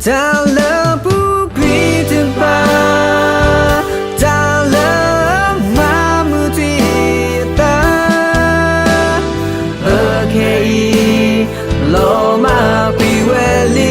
တၢ်လၢပူၤကွံာ်တဖၣ်, တၢ်လၢမၤမုာ်တ့ၢ်အသး, အခဲအံၤ လီၤမၢ်ကွံာ်ဝဲလံ.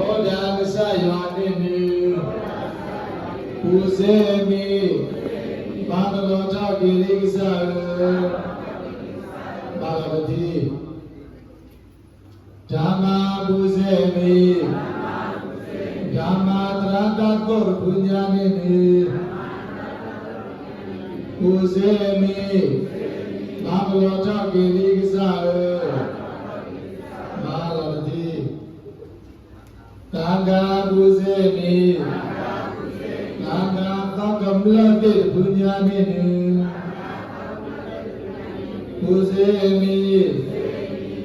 ဒီးဒၣ်ကစၢ်ယွၤန့ၣ်န့ၣ်, ပူၤစ့မံၤ, မၤကလီၤထီၣ်က့ၤလံကစၢ်ဧၢ, မၤလီၤတထံၣ် တၢ်မၤပူၤစ့မံၤ, တၢ်မၤသရၣ်တၢ်သိၣ်တဖုညါန့ၣ်န့ၣ်, ပူၤစ့မံၤ, မၤကလီၤထီၣ်က့ၤလံကစၢ်ဧၢ, မၤလီၤတထံၣ် တၢ်ဂၤပူၤစ့မံၤ, တၢ်ဂၤသီကမျၢၢ်သ့ၣ်တဖုညါန့ၣ်န့ၣ်, ပူၤစ့မံၤ,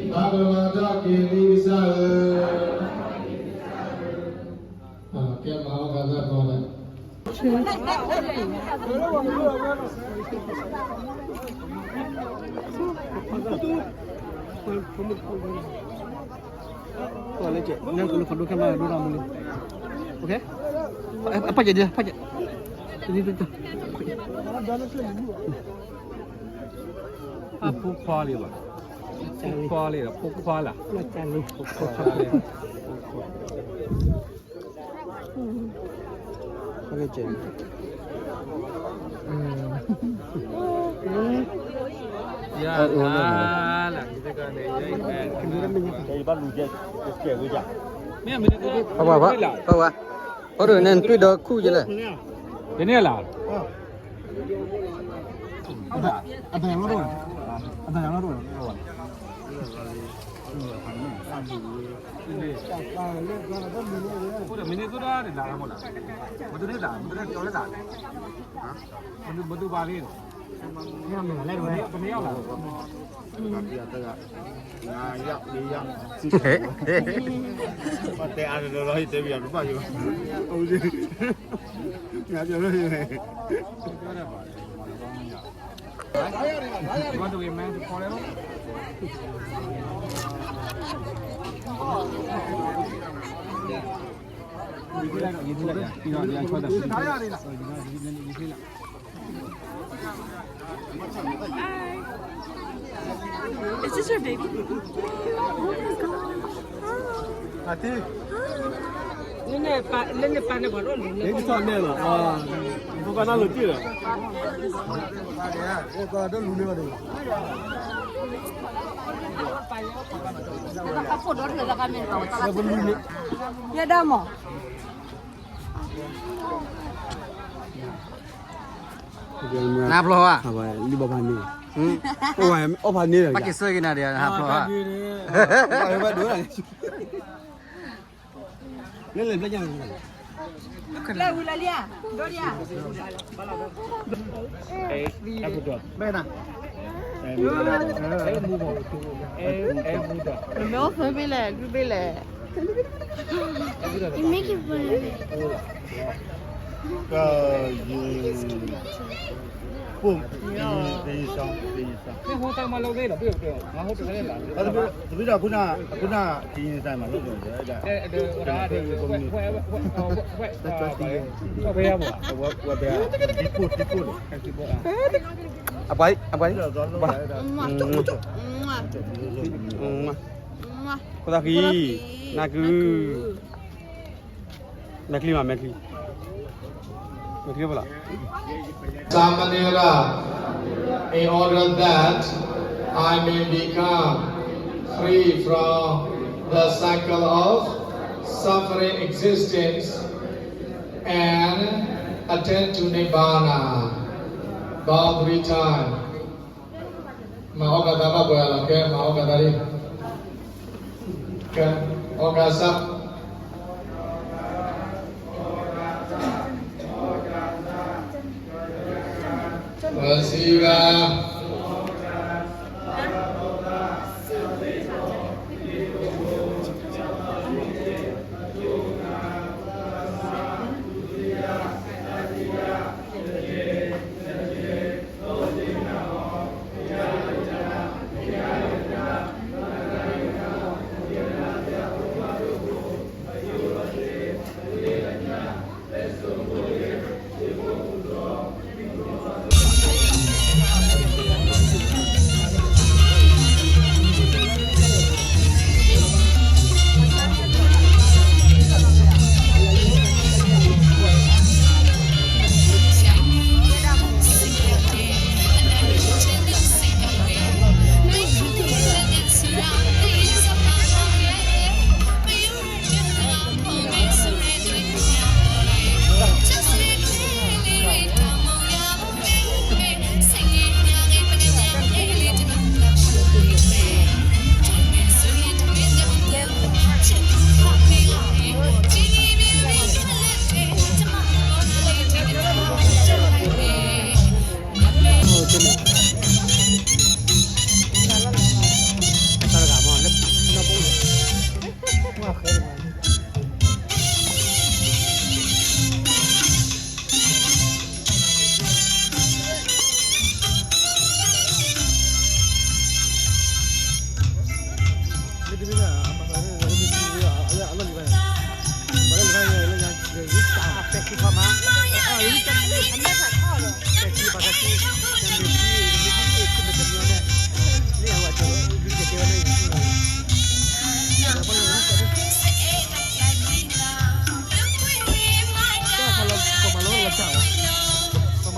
မၤကလီၤထီၣ်က့ၤလံကစၢ်ဧၢ, ကဲမၤလီၤဂာ်သးကီးလဲၣ်. အဖိခွါလံဘၣ်, ဖိခွါလံ, ဖိခွါလၢ်, ဖိခွါလံ. ပှၤပှၤ, ပှၤပှၤ, အိၣ်ဒီးန့ၣ် တွံၢ်ဒီးခူၣ်ယလဲၣ်. ယန့ၣ်လၢ်, အတၢ်, အတၢ်, မ့ၢ်န့ၣ်သူတၢ်န့ၣ်လၢ်မ့ၢ်လၢ်, မ့ၢ်တန့ၢ်လၢ်, မ့ၢ်တန့ၢ်ကၠီလၢလၢ်, မ့ၢ်သူဘၣ်လံလီၤ. ငါယၢ် ငါယၢ် တဲအါတလၢလီၤ ယတဲပယီၤတဘၣ်ယိၤ အိၣ်ဒံး ငါပယီၤလၢယိၤ Is this your baby? Oh my God. အတံ လၢန့ၣ်ပာ်န့ၢ်ပှၤဒိၣ်လူၤန့ၣ် ပကဆီၣ်နဲၣ်လီၤ ပပာ်နၢ်လိၤတံၢ်လီၤ ယဲဒၣ်မး နဟးဖျိဧါ လံဘီဖးန့ၣ် အိၣ်ဖးန့ၣ်လီၤ ဘၣ်က့ၤဆၢက့ၤနၤဒီး နဟးဖျိဧါ လၢလဲၤပျဲၢ် လၢဝံၤလၢလံဧါ ဒိၣ်လံဧါ ဘဲနၤ မ့ၢ်အိၣ်ဖဲဘ့ၣ်လဲၣ် ဒုဘ့ၣ်လဲၣ် You make it for me. ကယံၤ ပူ တယံၤစံ တယံၤစံ တဘျီဒီး ခုန ခုန ကယံၤစံမး လၢ အပှၤ အပှၤ အပှၤ ဖိသၣ်ဃံ နၢ်ကု မဲာ်ချံမး မဲာ်ချံ မဲာ်ချံဖဲလဲၣ် Samanera, in order that I may become free from the cycle of suffering existence and attain to Nibbana. Bow three times. မၤအီၣ်ကသးဘၣ်ပှဲၤလီၤ ကဲ မၤအီၣ်ကသးဒ် ကဲ အီၣ်ကသး ဝဲစံးဝ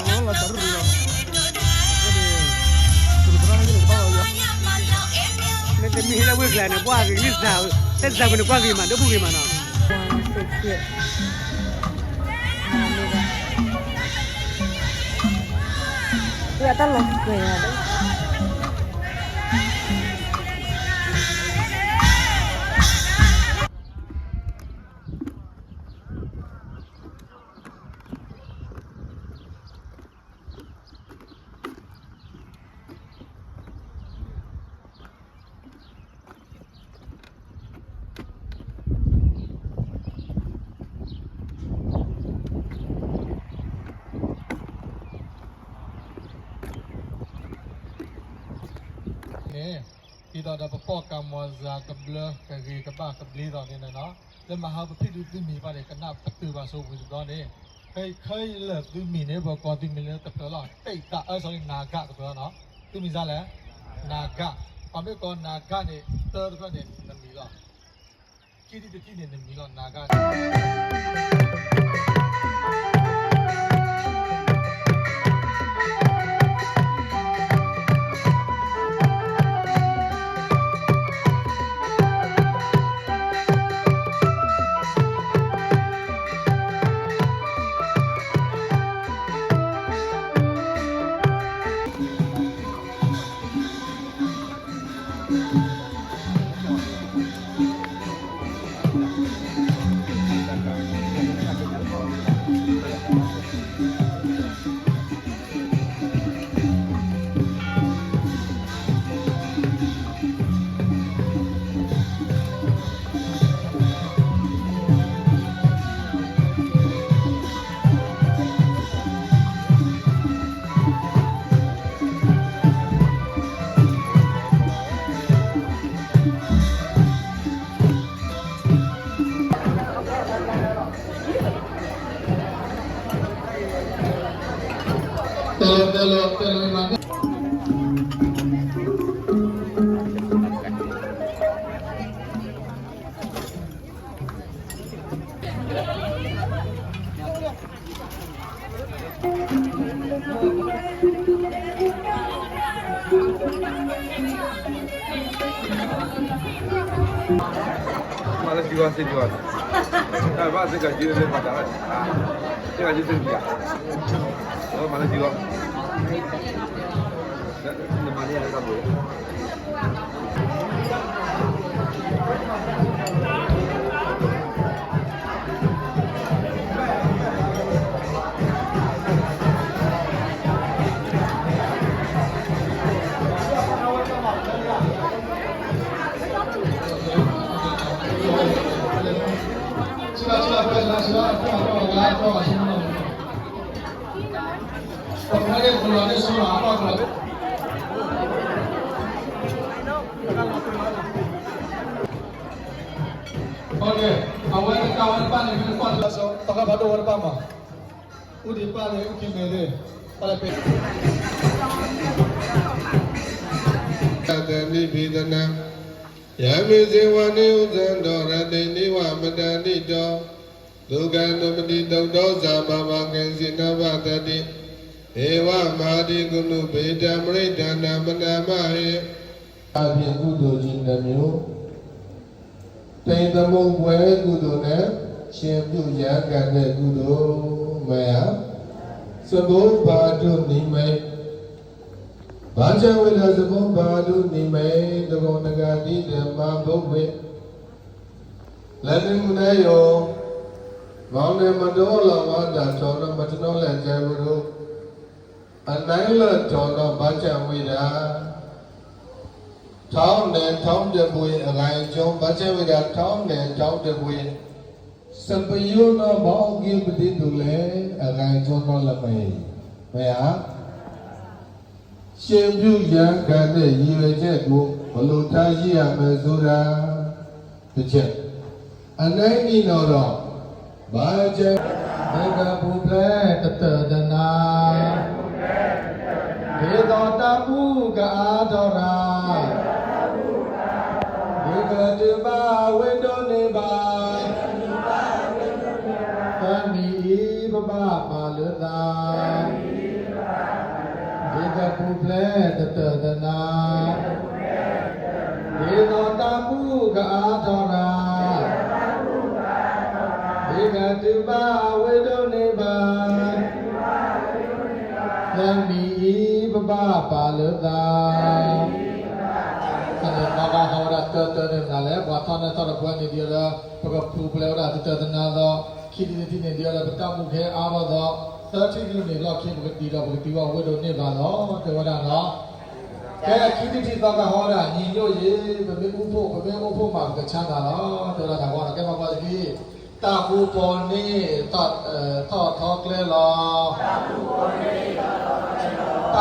ဲမ့တမ့ၢ်ဟဲလၢဝ့ၢ်ကျါန့ၣ် ကွၢ်ဂ့ၤလံသး, တၢ်သးပူၤန့ၣ် ကွၢ်ဂ့ၤမး ဒီပုၢ်ဂ့ၤမးနီၤ. တၢ်လီၤကွဲၤ န့ၣ် ဒ်သိးဒီးပပိာ်ကၤမီၤစၤကဘျၢကဂ့ၤကဘၣ်ကဘျံးသိးန့ၣ်လီၤ. လၢမဟါပဖံးဒုးသုမံၤဘၣ်န့ၣ် ကနၣ်ပတုာ်ဘၣ်ဆိဝံၤတဘျီန့ၣ်, ခဲအံၤခဲအံၤလၢသုမံၤန့ၣ် ပကိးသုမံၤလၢတဖျၢၣ်လီၤ. တၢ်အံၤတၢ်အၢ sorry နၤဂၤတဖျၢၣ်လီၤနီၤ. သုမံၤစ့ၢ်လဲၣ်, နၤဂၤ. ပှၤမ့ၢ်ကိးနၤဂၤန့ၣ် တၢတဖျၢၣ်န့ၣ် နမံၤလီၤ. ခံထံၣ်တထံၣ်န့ၣ် နမံၤလီၤ နၤဂၤန့ၣ်. မၤလၢစံဂီၤ စံဂီၤ, ဘၣ်စ့ၢ်ကီး ယုၢ်လၢပှၤတၢ်, စ့ၢ်ကီး ယုၢ်စ့ၢ်ကီး, မၤလၢစံဂီၤ, နမၤလၢယၤလၢတၢ်ဘိး အဝဲတကးဝဲတဘၣ်န့ၣ် မ့ၢ်ကွၢ်တဘၣ်စီ သီခါဖးဒိၣ်ဝဲတဘၣ်မး, အိၣ်ဒံးပၢ်န့ၣ် အိၣ်ခံမဲာ်သ့ၣ်, ပၢ်လၢပဲ တၢ်သနံၣ်ဖံသနၤ, ယမ့ၢ်စ့ဝါန့ၣ် အိၣ်စၢဒီးရၤဒ့ၣ်န့ၣ် ဝၤမတၤန့ၣ်ဒီး, ဒုက္ခနုပတိ ဒုက္ခဒေါသ ဘၣ်ဘၣ်ကဲစံနဘၣ်သဒံ, ဧဝမဟာဒိကုဏုပေတံ မရံတၢနမနမဟေ, အပြင်ကုသိုလ်ကြီးနှစ်မျိုး, တိမ်သမုၢ်ပွဲကုသိုလ်နဲ့ ရှင်ပြုရဟန်းကံတဲ့ကုသိုလ်, မယား, စဘိဘါဒုနံၤမဲ, ဘါစၢ်ဝံၤဒီးစဘိဘါဒုနံၤမဲ, တဂီၤတဂၤဒ်ဒီးမၤဘိကွံာ် လၢနမူနယိာ်, မၤန့ၣ်မတအိၣ်လီၤဝါဒၣ်ထီၣ်ဒီးမတနီလဲၤကဲဝဲဒိၣ်, အနၢ်လၢထီၣ်ဒီးဘါစၢ်ဝံၤဒၣ်, ထောင်းနဲ့ထောင်းတပွေအဂိုဏ်းအကျိုး, ဘါစၢ်ဝံၤဒၣ် ထောင်းနဲ့ထောင်းတပွေ, စပယိနီၢ်ဘီအုၣ်က့ၤပဒိၣ်တုၤလဲၣ် အဂိုဏ်းအကျိုးနီၢ်လၢမ့ၢ်, မယား ရှင်ပြုရဟန်းကံတဲ့ရည်ရွယ်ချက်ကို ဘယ်လိုထားရှိရမယ်ဆိုတာ တစ်ချက်, အနံၣ်နီၤဒီး ဘါစၢ်, မ့ၢ်ကပူၤဖျဲးတတၢၢ်တနၤ, ဒ်သိးတၢ်မူကအါထီၣ်တၢ်, ဒ်ကတုၤဘၣ်ဝဲဒိးန့ၢ်ဘၣ် သၢနံၣ်အံၤပဘၣ်ပာ်လၢသး, ဒ်ကပူၤဖျဲးတတၢၢ်တနၤ, ဒ်သိးတၢ်မူကအါထီၣ်တၢ်, ဒ်ကတုၤဘၣ်ဝဲဒိးန့ၢ်ဘၣ် သၢနံၣ်အံၤပဘၣ်ပာ်လၢသး, အန့ၣ် သီခါဟီဝဲဒၣ်တၢတၢန့ၣ်မနုၤလဲၣ်, ပှၤထီၣ်နဲထီၣ်တပှဲၤန့ၣ်ဒ်အံၤလၢ ပကပူၤဖျဲးဝဲဒၣ်တတၢၢ်တနၤဒီး, ခံထံၣ်တထံၣ်န့ၣ်ဒ်အံၤလၢပတၢ်မူခဲအါထီၣ်ဒီး, သၢထံၣ်တထံၣ်န့ၣ် လီၢ်ခံပကတံၤဒီးပကတံၤဘၣ်ဝဲဒိးန့ၢ်ဘၣ်လီၤ တဲဝဲဒၣ်နီၤ. ကဲ ခံထံၣ်တထံၣ်သီခါဟီဝဲဒၣ် ညီနုၢ်ယ့ၣ် ပမ့ၢ်အိၣ်ဖှိၣ် ပမ့ၢ်အိၣ်ဖှိၣ်မး ပကဆါနၤလီၤ တဲဝဲဒၣ်တၢ်ဂီၤဒီး ကဲမၤကွၢ်တက့ၢ်. တၢ်ပူၤပိာ်န့ၢ် ထီၣ်ထီကျဲလီၤ.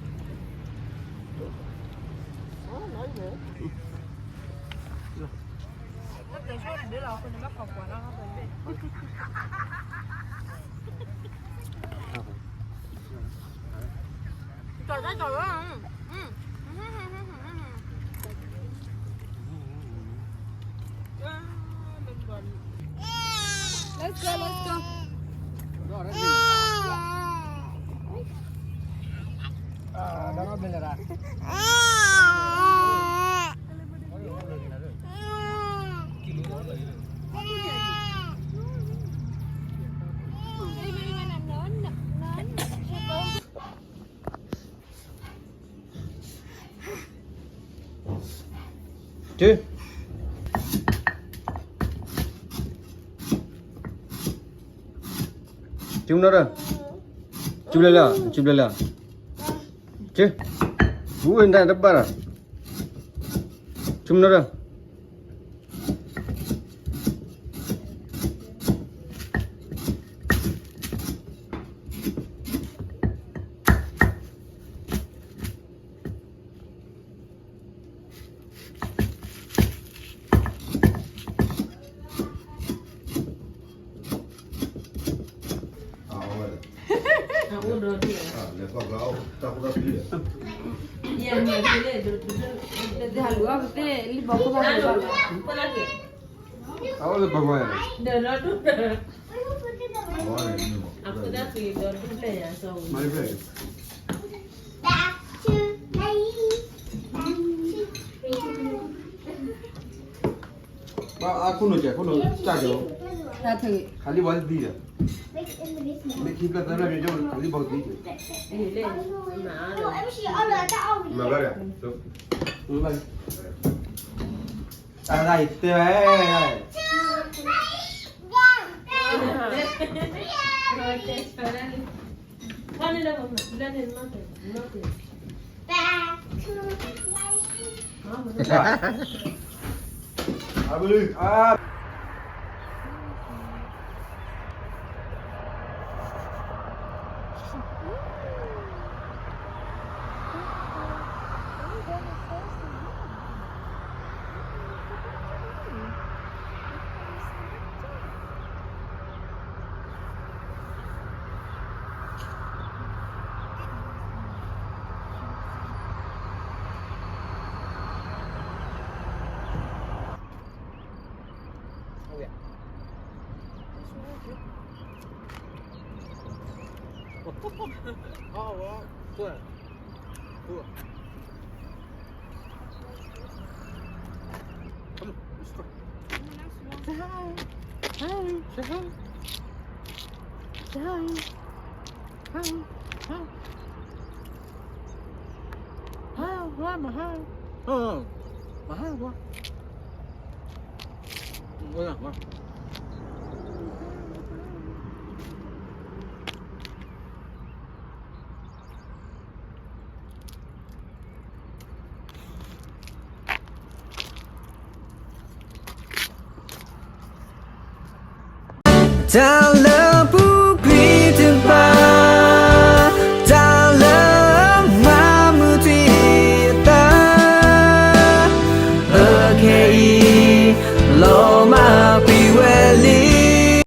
Let's go, let's go. Two. Two မနီၤဒီး, two ဘျဲၣ်လၢ, two ဘျဲၣ်လၢ, two, ဝူနတၢ်တဘၣ်ဒီး, two မနီၤဒီး. Say hi. Hi. Say hi. Say hi. Hi. Hi. Hi. Hi. Hi. Hi. Hi. Hi.